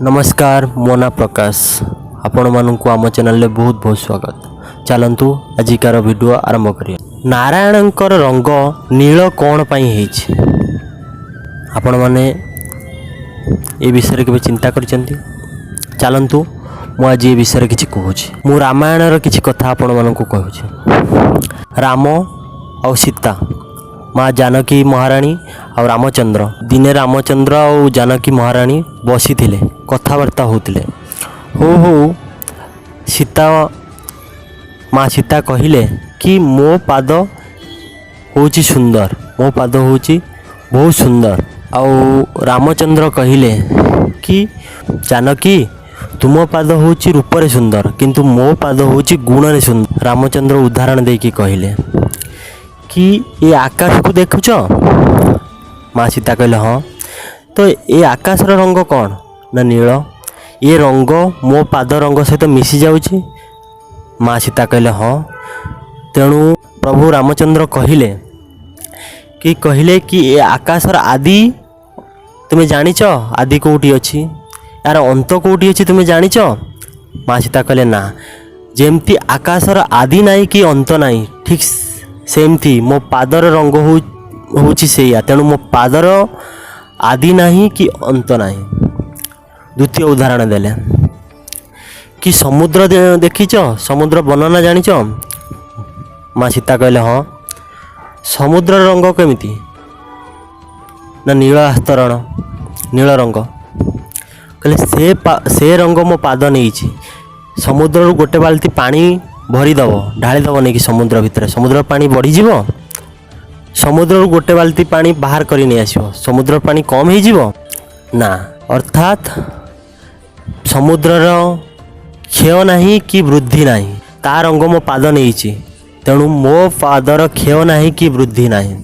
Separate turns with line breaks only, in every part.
ନମସ୍କାର, ମୋ ନାଁ ପ୍ରକାଶ। ଆପଣମାନଙ୍କୁ ଆମ ଚ୍ୟାନେଲରେ ବହୁତ ବହୁତ ସ୍ୱାଗତ। ଚାଲନ୍ତୁ, ଆଜିକାର ଭିଡ଼ିଓ ଆରମ୍ଭ କରିବା। ନାରାୟଣଙ୍କର ରଙ୍ଗ ନୀଳ କ'ଣ ପାଇଁ ହେଇଛି? ଆପଣମାନେ ଏ ବିଷୟରେ କେବେ ଚିନ୍ତା କରିଛନ୍ତି? ଚାଲନ୍ତୁ, ମୁଁ ଆଜି ଏ ବିଷୟରେ କିଛି କହୁଛି। ମୁଁ ରାମାୟଣର କିଛି କଥା ଆପଣମାନଙ୍କୁ କହୁଛି। ରାମ ଆଉ ସୀତା, ମା ଜାନକୀ ମହାରାଣୀ ଆଉ ରାମଚନ୍ଦ୍ର। ଦିନେ ରାମଚନ୍ଦ୍ର ଆଉ ଜାନକୀ ମହାରାଣୀ ବସିଥିଲେ, କଥାବାର୍ତ୍ତା ହେଉଥିଲେ। ହଉ ହଉ ସୀତା, ମା ସୀତା କହିଲେ କି ମୋ ପାଦ ହେଉଛି ସୁନ୍ଦର, ମୋ ପାଦ ହେଉଛି ବହୁତ ସୁନ୍ଦର। ଆଉ ରାମଚନ୍ଦ୍ର କହିଲେ କି ଜାନକୀ, ତୁମ ପାଦ ହେଉଛି ରୂପରେ ସୁନ୍ଦର, କିନ୍ତୁ ମୋ ପାଦ ହେଉଛି ଗୁଣରେ ସୁନ୍ଦର। ରାମଚନ୍ଦ୍ର ଉଦାହରଣ ଦେଇକି କହିଲେ କି ଏ ଆକାଶକୁ ଦେଖୁଛ? ମା ସୀତା କହିଲେ ହଁ। ତ ଏ ଆକାଶର ରଙ୍ଗ କ'ଣ? ନା ନୀଳ। ଏ ରଙ୍ଗ ମୋ ପାଦ ରଙ୍ଗ ସହିତ ମିଶି ଯାଉଛି। ମା ସୀତା କହିଲେ ହଁ। ତେଣୁ ପ୍ରଭୁ ରାମଚନ୍ଦ୍ର କହିଲେ କି ଏ ଆକାଶର ଆଦି ତୁମେ ଜାଣିଛ? ଆଦି କେଉଁଠି ଅଛି? ଏହାର ଅନ୍ତ କେଉଁଠି ଅଛି ତୁମେ ଜାଣିଛ? ମା ସୀତା କହିଲେ ନା। ଯେମିତି ଆକାଶର ଆଦି ନାହିଁ କି ଅନ୍ତ ନାହିଁ, ଠିକ୍ ସେମିତି ମୋ ପାଦର ରଙ୍ଗ ହେଉଛି ସେଇଆ। ତେଣୁ ମୋ ପାଦର ଆଦି ନାହିଁ କି ଅନ୍ତ ନାହିଁ। ଦ୍ୱିତୀୟ ଉଦାହରଣ ଦେଲେ କି ସମୁଦ୍ର ଦେଖିଛ? ସମୁଦ୍ର ବର୍ଣ୍ଣନା ଜାଣିଛ? ମା ସୀତା କହିଲେ ହଁ। ସମୁଦ୍ରର ରଙ୍ଗ କେମିତି? ନା ନୀଳ ଆସ୍ତରଣ, ନୀଳ ରଙ୍ଗ। କହିଲେ ସେ ରଙ୍ଗ ମୋ ପାଦ ନେଇଛି। ସମୁଦ୍ରରୁ ଗୋଟେ ବାଲ୍ଟି ପାଣି ଭରିଦେବ, ଢାଳିଦେବ ନେଇକି ସମୁଦ୍ର ଭିତରେ, ସମୁଦ୍ର ପାଣି ବଢ଼ିଯିବ? ସମୁଦ୍ରରୁ ଗୋଟେ ବାଲ୍ଟି ପାଣି ବାହାର କରି ନେଇ ଆସିବ, ସମୁଦ୍ର ପାଣି କମ୍ ହେଇଯିବ? ନା। ଅର୍ଥାତ୍ ସମୁଦ୍ରର କ୍ଷୟ ନାହିଁ କି ବୃଦ୍ଧି ନାହିଁ। ତା ରଙ୍ଗ ମୋ ପାଦ ନେଇଛି। ତେଣୁ ମୋ ପାଦର କ୍ଷୟ ନାହିଁ କି ବୃଦ୍ଧି ନାହିଁ।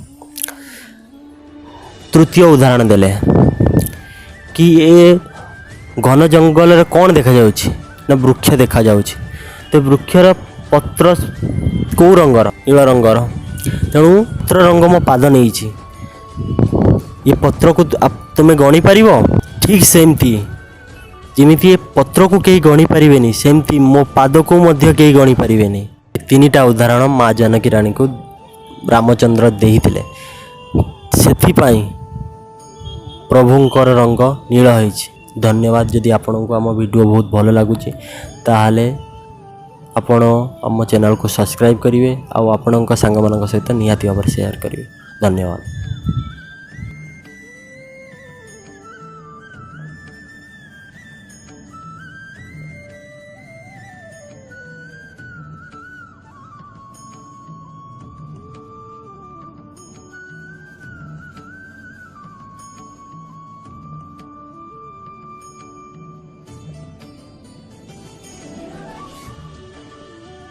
ତୃତୀୟ ଉଦାହରଣ ଦେଲେ କି ଏ ଘନ ଜଙ୍ଗଲରେ କ'ଣ ଦେଖାଯାଉଛି? ନା ବୃକ୍ଷ ଦେଖାଯାଉଛି। ତ ବୃକ୍ଷର ପତ୍ର କେଉଁ ରଙ୍ଗର? ନୀଳ ରଙ୍ଗର। ତେଣୁ ପତ୍ର ରଙ୍ଗ ମୋ ପାଦ ନେଇଛି। ଏ ପତ୍ରକୁ ତୁମେ ଗଣି ପାରିବ? ଠିକ୍ ସେମିତି, ଯେମିତି ଏ ପତ୍ରକୁ କେହି ଗଣି ପାରିବେନି, ସେମିତି ମୋ ପାଦକୁ ମଧ୍ୟ କେହି ଗଣି ପାରିବେନି। ଏ ତିନିଟା ଉଦାହରଣ ମା ଜାନକୀ ରାଣୀକୁ ରାମଚନ୍ଦ୍ର ଦେଇଥିଲେ। ସେଥିପାଇଁ ପ୍ରଭୁଙ୍କର ରଙ୍ଗ ନୀଳ ହେଇଛି। ଧନ୍ୟବାଦ। ଯଦି ଆପଣଙ୍କୁ ଆମ ଭିଡ଼ିଓ ବହୁତ ଭଲ ଲାଗୁଛି, ତାହେଲେ ଆପଣ ଆମ ଚ୍ୟାନେଲକୁ ସବସ୍କ୍ରାଇବ୍ କରିବେ ଆଉ ଆପଣଙ୍କ ସାଙ୍ଗମାନଙ୍କ ସହିତ ନିହାତି ଭାବରେ ସେୟାର କରିବେ। ଧନ୍ୟବାଦ।